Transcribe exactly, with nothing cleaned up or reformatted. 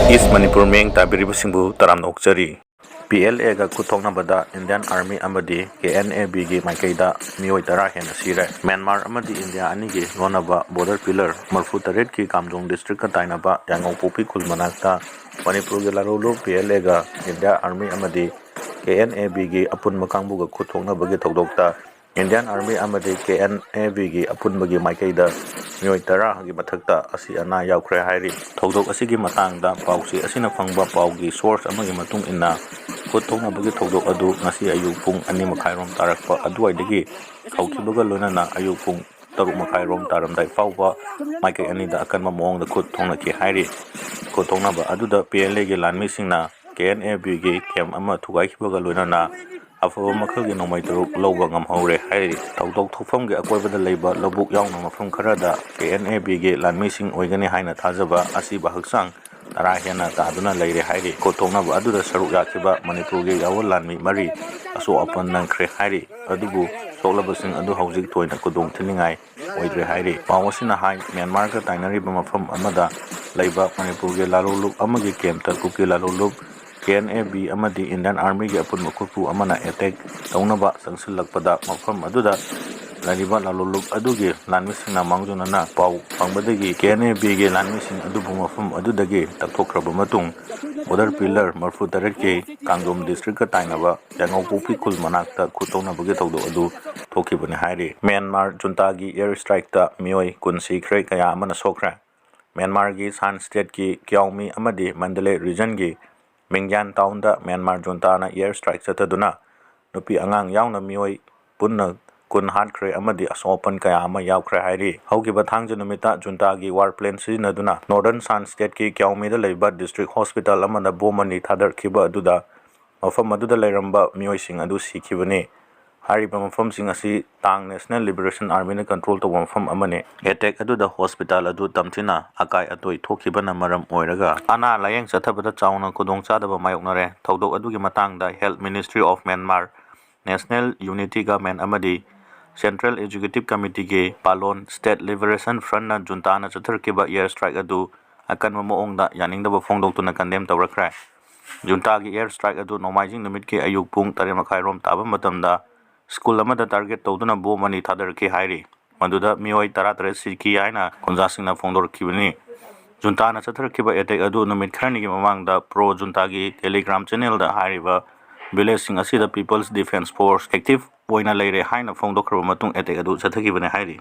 East Manipur ꯃꯤꯠꯌꯦꯡ ꯇꯥꯕꯤꯔꯤꯕꯁꯤꯡꯕꯨ ꯇꯔꯥꯝꯅ ꯑꯣꯛꯆꯔꯤ꯫ P L ꯑꯦꯒ ꯈꯨꯠ ꯊꯣꯛꯅꯕꯗ Indian Army ꯑꯃꯗꯤ ꯀꯦ ꯑꯦꯟ ꯑꯦ ꯕꯤꯒꯤ ꯃꯥꯏꯀꯩꯗ ꯃꯤꯑꯣꯏ ꯇꯔꯥ ꯍꯦꯟꯅ ꯁꯤꯔꯦ꯫ ꯃ꯭ꯌꯥꯟꯃꯥꯔ ꯑꯃꯗꯤ ꯏꯟꯗꯤꯌꯥ ꯑꯅꯤꯒꯤ ꯂꯣꯟꯅꯕ border pillar ꯃꯔꯤꯐꯨ ꯇꯔꯦꯠꯀꯤ ꯀꯥꯝꯖꯣꯡ districtꯀ ꯇꯥꯏꯅꯕ ꯌꯥꯏꯉꯪꯄꯣꯛꯄꯤ ꯈꯨꯜ ꯃꯅꯥꯛꯇ ꯃꯅꯤꯄꯨꯔꯒꯤ ꯂꯥꯂꯣꯡꯂꯨꯞ ꯄꯤ ꯑꯦꯜ ꯑꯦꯒ Indian Army ꯑꯃꯗꯤ ꯀꯦ ꯑꯦꯟ ꯑꯦ ꯕꯤꯒꯤ ꯑꯄꯨꯟꯕ ꯀꯥꯡꯕꯨꯒ ꯈꯨꯠ ꯊꯣꯛꯅꯕꯒꯤ ꯊꯧꯗꯣꯛꯇ Indian Army ꯑꯃꯗꯤ ꯀꯦ ꯑꯦꯟ ꯑꯦ ꯕꯤꯒꯤ ꯑꯄꯨꯟꯕꯒꯤ ꯃꯥꯏꯀꯩꯗ ꯃꯤꯑꯣꯏ ꯇꯔꯥꯒꯤ ꯃꯊꯛꯇ ꯑꯁꯤ ꯑꯅꯥ ꯌꯥꯎꯈ꯭ꯔꯦ ꯍꯥꯏꯔꯤ꯫ ꯊꯧꯗꯣꯛ ꯑꯁꯤꯒꯤ ꯃꯇꯥꯡꯗ ꯄꯥꯎꯆꯦ ꯑꯁꯤꯅ ꯐꯪꯕ ꯄꯥꯎꯒꯤ source ꯑꯃꯒꯤ ꯃꯇꯨꯡ ꯏꯟꯅ, ꯈꯨꯠ ꯊꯣꯛꯅꯕꯒꯤ ꯊꯧꯗꯣꯛ ꯑꯗꯨ ꯉꯁꯤ ꯑꯌꯨꯛ ꯄꯨꯡ ꯑꯅꯤ ꯃꯈꯥꯏꯔꯣꯝ ꯇꯥꯔꯛꯄ ꯑꯗꯨꯋꯥꯏꯗꯒꯤ ꯍꯧꯈꯤꯕꯒ ꯂꯣꯏꯅꯅ ꯑꯌꯨꯛ ꯄꯨꯡ ꯇꯔꯨꯛ ꯃꯈꯥꯏꯔꯣꯝ ꯇꯥꯔꯝꯗꯥꯏ ꯐꯥꯎꯕ ꯃꯥꯏꯀꯩ ꯑꯅꯤꯗ ꯑꯀꯟꯕ ꯃꯑꯣꯡꯗ ꯈꯨꯠ ꯊꯣꯛꯅꯈꯤ ꯍꯥꯏꯔꯤ꯫ ꯈꯨꯠ ꯊꯣꯛꯅꯕ ꯑꯗꯨꯗ ꯄꯤ ꯑꯦꯜ ꯑꯦꯒꯤ ꯂꯥꯟꯃꯤꯁꯤꯡꯅ ꯀꯦ ꯑꯦꯟ ꯑꯦ ꯕꯤꯒꯤ camp ꯑꯃ ꯊꯨꯒꯥꯏꯈꯤꯕꯒ ꯂꯣꯏꯅꯅ ꯑꯐꯕ ꯃꯈꯜꯒꯤ ꯅꯣꯡꯃꯩ ꯇꯔꯨꯛ ꯂꯧꯕ ꯉꯝꯍꯧꯔꯦ ꯍꯥꯏꯔꯤ꯫ ꯊꯧꯗꯣꯛ ꯊꯣꯛꯐꯝꯒꯤ ꯑꯀꯣꯏꯕꯗ ꯂꯩꯕ ꯂꯧꯕꯨꯛ ꯌꯥꯎꯅ ꯃꯐꯝ ꯈꯔꯗ ꯀꯦ ꯑꯦꯟ ꯑꯦ ꯕꯤꯒꯤ ꯂꯥꯟꯃꯤꯁꯤꯡ ꯑꯣꯏꯒꯅꯤ ꯍꯥꯏꯅ ꯊꯥꯖꯕ ꯑꯁꯤꯕ ꯍꯛꯆꯥꯡ ꯇꯔꯥ ꯍꯦꯟꯅ ꯇꯥꯗꯨꯅ ꯂꯩꯔꯦ ꯍꯥꯏꯔꯤ꯫ ꯈꯨꯠ ꯊꯣꯛꯅꯕ ꯑꯗꯨꯗ ꯁꯔꯨꯛ ꯌꯥꯈꯤꯕ ꯃꯅꯤꯄꯨꯔꯒꯤ ꯌꯥꯑꯣꯟ ꯂꯥꯟꯃꯤ ꯃꯔꯤ ꯑꯁꯣꯛ ꯑꯄꯟ ꯅꯪꯈ꯭ꯔꯦ ꯍꯥꯏꯔꯤ꯫ ꯑꯗꯨꯕꯨ ꯁꯣꯛꯂꯕꯁꯤꯡ ꯑꯗꯨ ꯍꯧꯖꯤꯛ ꯊꯣꯏꯅ ꯈꯨꯗꯣꯡ ꯊꯤꯅꯤꯡꯉꯥꯏ ꯑꯣꯏꯗ꯭ꯔꯦ ꯍꯥꯏꯔꯤ꯫ ꯄꯥꯎ ꯑꯁꯤꯅ ꯍꯥꯏ, ꯃ꯭ꯌꯥꯟꯃꯥꯔꯒ ꯇꯥꯏꯅꯔꯤꯕ ꯃꯐꯝ ꯑꯃꯗ ꯂꯩꯕ ꯃꯅꯤꯄꯨꯔꯒꯤ ꯂꯥꯂꯣꯡꯂꯨꯞ ꯑꯃꯒꯤ campꯇ ꯀꯨꯀꯤ ꯂꯥꯂꯣꯡꯂꯨꯞ, ꯀꯦ ꯑꯦꯟ ꯑꯦ ꯕꯤ ꯑꯃꯗꯤ Indian Armyꯒꯤ ꯑꯄꯨꯟꯕ ꯈꯨꯠꯄꯨ ꯑꯃꯅ attack ꯇꯧꯅꯕ ꯆꯪꯁꯤꯜꯂꯛꯄꯗ ꯃꯐꯝ ꯑꯗꯨꯗ ꯂꯩꯔꯤꯕ ꯂꯥꯂꯣꯡꯂꯨꯞ ꯑꯗꯨꯒꯤ ꯂꯥꯟꯃꯤꯁꯤꯡꯅ ꯃꯥꯡꯖꯧꯅꯅ ꯄꯥꯎ ꯐꯪꯕꯗꯒꯤ ꯀꯦ ꯑꯦꯟ ꯑꯦ ꯕꯤꯒꯤ ꯂꯥꯟꯃꯤꯁꯤꯡ ꯑꯗꯨꯕꯨ ꯃꯐꯝ ꯑꯗꯨꯗꯒꯤ ꯇꯛꯊꯣꯛꯈ꯭ꯔꯕ ꯃꯇꯨꯡ border pillar ꯃꯔꯤꯐꯨ ꯇꯔꯦꯠꯀꯤ ꯀꯥꯝꯖꯣꯡ districtꯀ ꯇꯥꯏꯅꯕ ꯌꯥꯏꯉꯪꯄꯣꯛꯄꯤ ꯈꯨꯜ ꯃꯅꯥꯛꯇ ꯈꯨꯠ ꯊꯣꯛꯅꯕꯒꯤ ꯊꯧꯗꯣꯛ ꯑꯗꯨ ꯊꯣꯛꯈꯤꯕꯅꯤ ꯍꯥꯏꯔꯤ꯫ ꯃ꯭ꯌꯥꯟꯃꯥꯔ juntaꯒꯤ air strikeꯇ ꯃꯤꯑꯣꯏ ꯀꯨꯟ ꯁꯤꯈ꯭ꯔꯦ, ꯀꯌꯥ ꯑꯃꯅ ꯁꯣꯛꯈ꯭ꯔꯦ꯫ ꯃ꯭ꯌꯥꯟꯃꯥꯔꯒꯤ ꯁꯥꯟ stateꯀꯤ ꯀ꯭ꯌꯥꯎꯃꯤ ꯑꯃꯗꯤ ꯃꯟꯗꯂꯦ regionꯒꯤ ꯃꯤꯡꯒ꯭ꯌꯥꯟ townꯗ ꯃ꯭ꯌꯥꯟꯃꯥꯔ juntaꯅ air strike ꯆꯠꯊꯗꯨꯅ ꯅꯨꯄꯤ ꯑꯉꯥꯡ ꯌꯥꯎꯅ ꯃꯤꯑꯣꯏ ꯄꯨꯟꯅ ꯀꯨꯟ ꯍꯥꯠꯈ꯭ꯔꯦ ꯑꯃꯗꯤ ꯑꯁꯣꯛ ꯑꯄꯟ ꯀꯌꯥ ꯑꯃ ꯌꯥꯎꯈ꯭ꯔꯦ ꯍꯥꯏꯔꯤ꯫ ꯍꯧꯈꯤꯕ ꯊꯥꯡꯖ ꯅꯨꯃꯤꯠꯇ juntaꯒꯤ war plane ꯁꯤꯖꯤꯟꯅꯗꯨꯅ Northern Shan stateꯀꯤ ꯀ꯭ꯌꯥꯎꯃꯤꯗ ꯂꯩꯕ district hospital ꯑꯃꯗ bomb ꯑꯅꯤ ꯊꯥꯗꯔꯛꯈꯤꯕ ꯑꯗꯨꯗ ꯃꯐꯝ ꯑꯗꯨꯗ ꯂꯩꯔꯝꯕ ꯃꯤꯑꯣꯏꯁꯤꯡ ꯑꯗꯨ ꯁꯤꯈꯤꯕꯅꯤ꯫ ꯍꯥꯏꯔꯤꯕ ꯃꯐꯝꯁꯤꯡ ꯑꯁꯤ ꯇꯥꯡ National Liberation Armyꯅ control ꯇꯧꯕ ꯃꯐꯝ ꯑꯃꯅꯤ꯫ Attack ꯑꯗꯨꯗ hospital ꯑꯗꯨ ꯇꯝꯊꯤꯅ ꯑꯀꯥꯏ ꯑꯇꯣꯏ ꯊꯣꯛꯈꯤꯕꯅ ꯃꯔꯝ ꯑꯣꯏꯔꯒ ꯑꯅꯥ ꯂꯥꯌꯦꯡ ꯆꯠꯊꯕꯗ ꯆꯥꯎꯅ ꯈꯨꯗꯣꯡꯆꯥꯗꯕ ꯃꯥꯌꯣꯛꯅꯔꯦ꯫ ꯊꯧꯗꯣꯛ ꯑꯗꯨꯒꯤ ꯃꯇꯥꯡꯗ Health Ministry of Myanmar, National Unity Government ꯑꯃꯗꯤ Central Executive Committeeꯒꯤ Palon State Liberation Frontꯅ juntaꯅ ꯆꯠꯊꯔꯛꯈꯤꯕ air strike ꯑꯗꯨ ꯑꯀꯟꯕ ꯃꯑꯣꯡꯗ ꯌꯥꯅꯤꯡꯗꯕ ꯐꯣꯡꯗꯣꯛꯇꯨꯅ condemn ꯇꯧꯔꯛꯈ꯭ꯔꯦ꯫ Juntaꯒꯤ air strike ꯑꯗꯨ ꯅꯣꯡꯃꯥꯏꯖꯤꯡ ꯅꯨꯃꯤꯠꯀꯤ ꯑꯌꯨꯛ ꯄꯨꯡ ꯇꯔꯦꯠ ꯃꯈꯥꯏ ꯔꯣꯝ ꯇꯥꯕ ꯃꯇꯝꯗ school ꯑꯃꯗ target ꯇꯧꯗꯨꯅ bomb ꯑꯅꯤ ꯊꯥꯗꯔꯛꯈꯤ ꯍꯥꯏꯔꯤ꯫ ꯃꯗꯨꯗ ꯃꯤꯑꯣꯏ ꯇꯔꯥꯇꯔꯦꯠ ꯁꯤꯈꯤ ꯍꯥꯏꯅ ꯈꯨꯟꯖꯥꯁꯤꯡꯅ ꯐꯣꯡꯗꯣꯔꯛꯈꯤꯕꯅꯤ꯫ Juntaꯅ ꯆꯠꯊꯔꯛꯈꯤꯕ attack ꯑꯗꯨ ꯅꯨꯃꯤꯠ ꯈꯔꯅꯤꯒꯤ ꯃꯃꯥꯡꯗ pro Juntaꯒꯤ Telegram channelꯗ ꯍꯥꯏꯔꯤꯕ villageꯁꯤꯡ ꯑꯁꯤꯗ People's Defence Force active ꯑꯣꯏꯅ ꯂꯩꯔꯦ ꯍꯥꯏꯅ ꯐꯣꯡꯗꯣꯛꯈ꯭ꯔꯕ ꯃꯇꯨꯡ attack ꯑꯗꯨ ꯆꯠꯊꯈꯤꯕꯅꯤ ꯍꯥꯏꯔꯤ꯫